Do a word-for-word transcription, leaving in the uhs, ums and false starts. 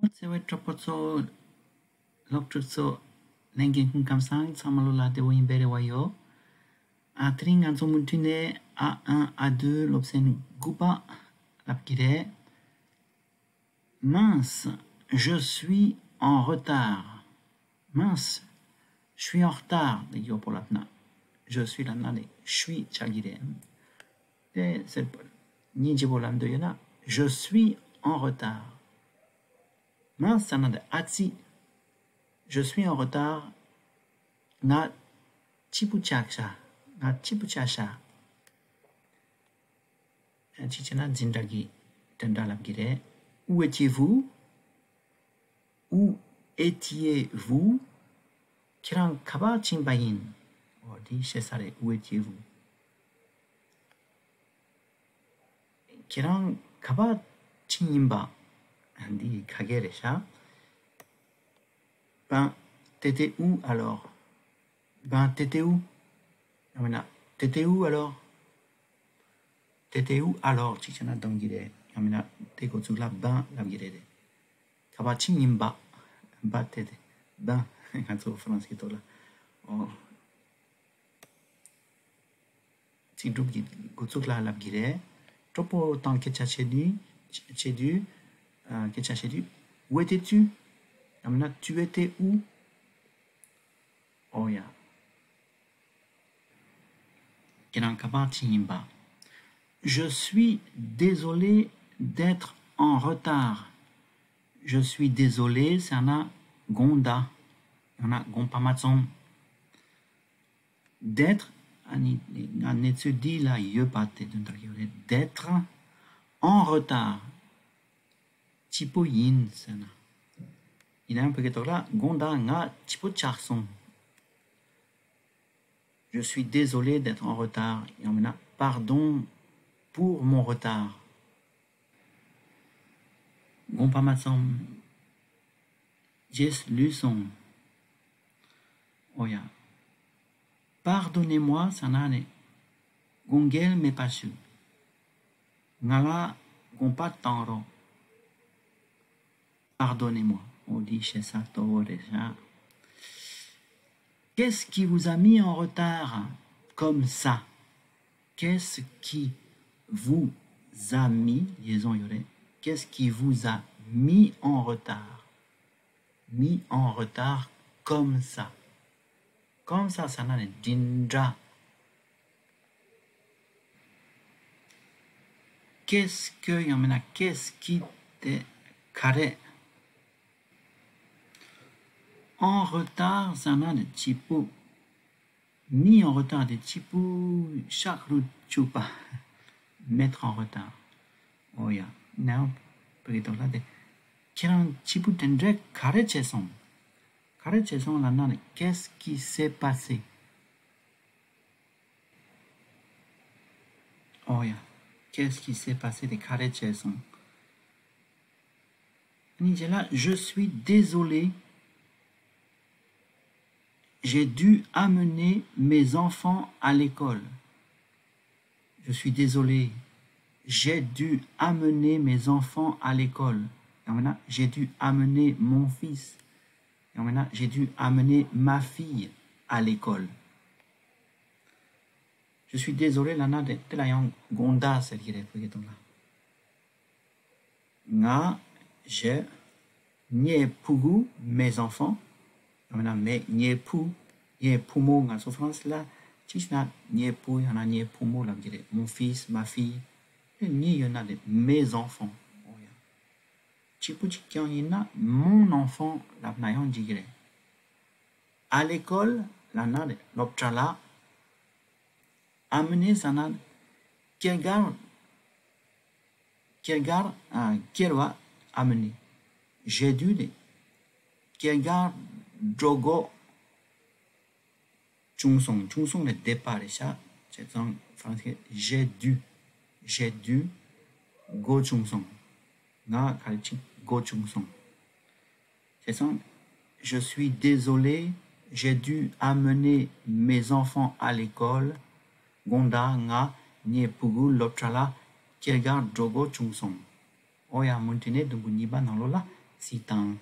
བརྩེ་བའི་གྲོགས་པོ་ཚོ། སློབ་ཕྲུག་ཚོ། ལྷན་རྒྱས་སྐུ་ཁམས་བཟང་། ཚང་མ་ལོ་ལ་བདེ་བོ་ཡིན་པའི་རེ་བ་ཡོད། ཨ། དེ་རིང་ང་ཚོ་མུ་མཐུད་ནས་ཨ་ཨན་ཨ་དུ་སློབ་ཚན་དགུ་པ་ལབ་ཀྱི་རེད། Mince, je suis en retard. Mince, je suis en retard. དེ་ཡོད་པོ་ལབ་ན། Je suis ལབ་ན་ནི་suis ཆགས་ཀྱི་རེད། དེ་ཟེར་བ། སྙིང་རྗེ་པོ་ལབ་འདོད་ཡོད་ན། Je suis en retard. Mince ཟེར་ན་དེ་ཨ་ཙི། Je suis en retard. ང་སྐྱིད་པོ་ཆགས་ཤག་ང་སྐྱིད་པོ་ཆགས་ཤག་གཅིག་བྱས་ན་འཛིན་གྲྭ་གི་འགྲན་ཟླ་ལབ་ཀྱི་རེད། Où étiez-vous? Où étiez-vous? ཁྱེད་རང་ག་པར་ཕྱིན་པ་ཡིན། འོ་འདི་བཤད་ས་རེད། Où étiez-vous? ཁྱེད་རང་ག་པར་ཕྱིན་ཡིན་པ། འདི་ག་གེ་རེད་ཤག Ben, t'étais où alors? Ben, t'étais où? ཡང་མིན་ན། T'étais où alors? T'étais où alors? གཅིག་བྱས་ན་གཏོང་གི་རེད། ཡང་མིན་ན་དེ་འགོ་ཚུགས་ལ་Ben ལབ་ཀྱི་རེད། རེད། ག་པར་ཕྱིན་ཡིན་པ། Ben, t'étais, Ben ང་ཚོ་ཧྥ་རན་སི་གི་ཐོག་ལ། འོ། ཚིག་གྲུབ་ཀྱི་འགོ་ཚུགས་ལ་ལབ་ཀྱི་རེད། གྲོགས་པོ་དང་སྐད་ཆ་བཤད་དུས། བཤད་དུས། ཨ། སྐད་ཆ་བཤད་དུས། Où étais-tu? ཡང་མིན་ན། Tu étais où? འོ་ཡ། ཁྱེད་རང་ག་པར་ཕྱིན་ཡིན་པ། Je suis désolé d'être en retard. Je suis désolé ཟེར་ན་དགོངས་དག་ཡང་ན་དགོངས་པ་མ་ཚོམ། D'être ཨ་ནི་ང་གནས་ཚུལ་འདི་ལ་ཡོད་པ་དེ་དོན་དག་ཡོད་རེད། D'être en retard སྐྱིད་པོ་ཡིན་ཟེར་ན། ཡིན་ནའང་བོད་སྐད་ཐོག་ལ་དགོངས་དག་ང་སྐྱིད་པོ་ཆགས་སོང་། Je suis désolé d'être en retard ཡང་མིན་ན། Pardon pour mon retard. དགོངས་པ་མ་ཚོམ། རྗེས་ལུས་སོང་། འོ་ཡ། Pardonnez-moi ཟེར་ན་ནི་དགོངས་འགལ་མེད་པ་ཞུ། ང་ལ་དགོངས་པ་བཏང་རོགས། Pardonnez-moi འོ་འདི་བཤད་ས་གཙོ་བོ་རེད་ཤག Qu'est-ce qui vous a mis en retard comme ça? Qu'est-ce qui vous a mis, liaison ཡོད་རེད། Qu'est-ce qui vous a mis en retard? Mis en retard comme ça. Comme ça ཟེར་ན་ནི་འདི་འདྲ། Qu'est-ce que ཡང་མིན་ན། Qu'est-ce qui དེ་ག་རེ། En retard ཟེར་ན་ནི་སྐྱིད་པོ། Mis en retard དེ་སྐྱིད་པོ་ཤག་རུ་བཅུག་པ། Mettre en retard. འོ་ཡ། Now བོད་སྐད་ཐོག་ལ་དེ། ཁྱེད་རང་སྐྱིད་པོ་དེ་འདྲ་ག་རེ་བྱས་སོང་། ག་རེ་བྱས་སོང་ལབ་ན་ནི། Qu'est-ce qui s'est passé? འོ་ཡ། Qu'est-ce qui s'est passé དེ་ག་རེ་བྱས་སོང་། ཨ་ནི་རྗེས་ལ། Je suis désolé. J'ai dû amener mes enfants à l'école. Je suis désolé. J'ai dû amener mes enfants à l'école. ཡང་མིན་ན། J'ai dû amener mon fils. ཡང་མིན་ན། J'ai dû amener ma fille à l'école. Je suis désolé ལབ་ན་དེ་དེ་ལ་ཡང་དགོངས་དག་ཟེར་གྱི་རེད་བོད་སྐད་ཐོག་ལ། ང་། Je ངའི་ཕྲུ་གུ། Mes enfants. ཡང་མིན་ན། ངའི་ཕྲུ། ངའི་ཕྲུ་གུ། ང་ཚོ་ཧྥ་རན་སི་ལ་ཅི་ཞིག་ན་ངའི་ཕྲུ་གུ་ཡང་ན་ངའི་ཕྲུ་གུ་ལབ་ཀྱི་རེད། Mon fils, ma fille. དེ་གཉིས་ཡོད་ན་དེ། Mes enfants. འོ་ཡ། གཅིག་པུ་གཅིག་རྐྱང་ཡིན་ན། Mon enfant ལབ་ན་ཡང་འགྲིག་གི་རེད། À l'école ལབ་ན་རེད། སློབ་གྲྭ་ལ། Amener ཟེར་ན། སྐྱེལ་གར། སྐྱེལ་གར། ཨ། སྐྱེལ་བ། Amener. J'ai dû དེ། སྐྱེལ་གར་འགྲོ་དགོས་བྱུང་སོང་། བྱུང་སོང་ལས་འདས་པ་རེད་ཤག་བྱས་ཙང་ཧྥ་རན་སི་སྐད། J'ai dû. J'ai dû དགོས་བྱུང་སོང་། ང་ག་རེ་ཅིག་དགོས་བྱུང་སོང་། བྱས་ཙང་། Je suis désolé, j'ai dû amener mes enfants à l'école. དགོངས་དག་ང་ངའི་ཕྲུ་གུ་སློབ་གྲྭ་ལ་སྐྱེལ་གར་འགྲོ་དགོས་བྱུང་སོང་། འོ་ཡ། མུ་མཐུད་ནས་དུམ་བུ་གཉིས་པ་ནང་ལོགས་ལ་ གཟིགས་དང་།